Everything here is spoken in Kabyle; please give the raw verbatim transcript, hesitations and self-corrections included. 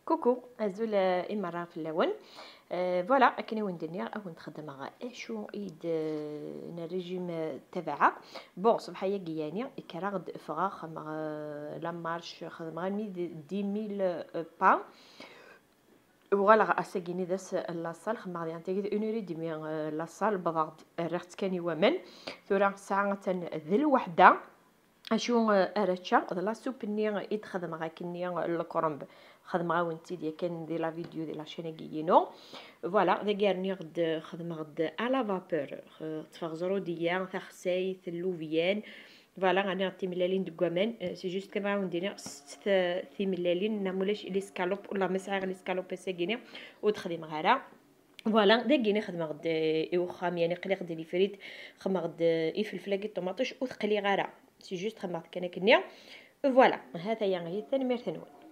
Coucou, azul, euh, i merra fell-awen. Euh, voilà, akken i wen-d-nniɣ, a wen-d-xedmeɣ acu i d, euh, n régime, euh, tabaɛa. Bon, ṣṣbeḥ-agi yani, kkreɣ-d, ffɣeɣ, xedmeɣ, euh, la marche, xedmeɣ almi d dix mille, euh, pas. Uɣaleɣ ass-agi-nni d ass n la salle, xedmeɣ diɣen tagi d une heure et demie, euh, la salle, bḍeɣ-d, rriɣ-tt kan i waman. Tura ssaɛa attan d lweḥda. Acu, eh, ara ččeɣ? D la soupe-nni i d-xedmeɣ akkenni, eh, lekremb. Xedmeɣ-awen-tt-id yakan di la vidéo di la chaîne-agi-inu. Voilà, dagi rniɣ-d, xedmeɣ-d à la vapeur. Eh, ṭṭfeɣ zrudiya, taxsayt, llubyan. Voilà, rniɣ-d timellalin deg waman. Eh, c'est juste kan ad wen-d-iniɣ, sett, eh, timellalin, neɣ ma ulac les escalopes, ula ma sɛiɣ les escalopes ass-agi-ni, ur d-xdimeɣ ara. Voilà, dagi-ni xedmeɣ-d, eh, i uxxam, yani qliɣ-d les frites, xedmeɣ-d, eh, ifelfel-agi ṭumaṭic, ur t-qliɣ ara. C'est juste xedmeɣ-t kan akkenni. Voilà, ha-t-aya ihi, tanemmirt-nwen.